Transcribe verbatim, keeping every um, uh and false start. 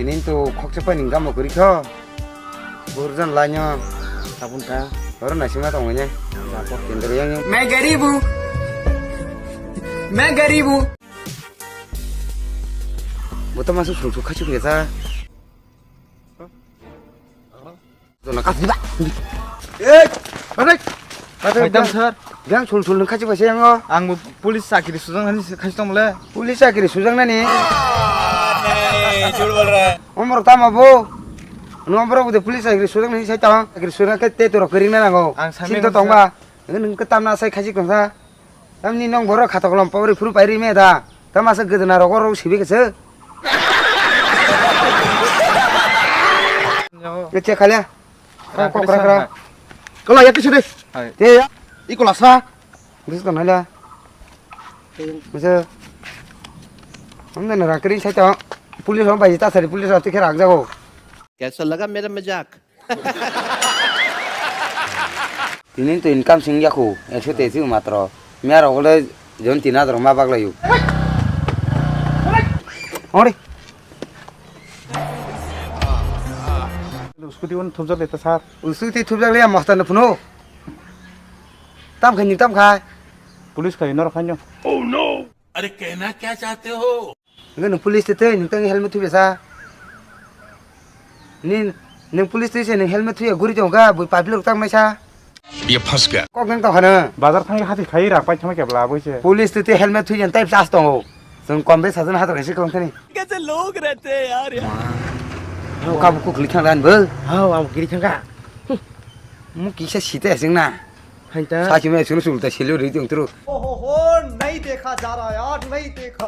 Ini tu khoksa pani gamo kuri kho. Burjan lanyo. Tabun ta. Oro naisingma tong ne. Kendro yang. Main garibu. Main garibu. Buta masuk sul sul khachuk ya ta. Dona kasi ba. Eh, panik. Panik. Kaitam sir. Yang sul sul khachuk ba se yang o. Ang bo police chakri sujang nani khachuk tong le. Police chakri sujang nani. Nahi, jhut bol raha hai. Omor tama bo. Nomor bo de police chakri sujang nani sai tang. Chakri sujang ke te toro kering na nango. Ang sami sinto tong ba. Nung ke tamna sai khachuk tong sa. Tamni nong borok khatok lom pabri phuru pairi me da. Tama sa gudana rogo rogo sibi kese. Yo. Kece khalya. Rang kok krak krak. Kala ya kisu de. Hai. Te ya. Iko lasa. Bis ko nala. Bisa. Amna na rakri sai ta. Police hom bai ta sari police hom tikhe rak jago. Kaisa laga mera mazak? Tini to income sing ya khu, ekso tesi matro. Miya rok le jon tin hajar ma baglayu. Ore. Scooty on thumjak le ta sir. Scooty thumjak le masta no phunu. Tam khai ni tam khai. Police khai norok khainyo. Oh no. अरे कहना क्या चाहते हो? Nge nung police te tei nung tang helmet thui besa. Ni nung police te se nung helmet thui guri tong ga bui public rok tang mai sa. Ye phas gaya. Kok nang tong hana. Bazar thang hati khai rak pai thang kebla bui se. Police te tei helmet thui jan tai plus tong o. Sung kom be sajan hatar kaisi kom thani. Kaise log rehte hain yaar? Buka buku khli thang dan bo. Hao, ang giri thang ka. Mu kisa sita sing na. Hain ta. Sa chuma sunu sulta silu ri tong tru. ओहो हो, नहीं देखा जा रहा यार, नहीं देखा।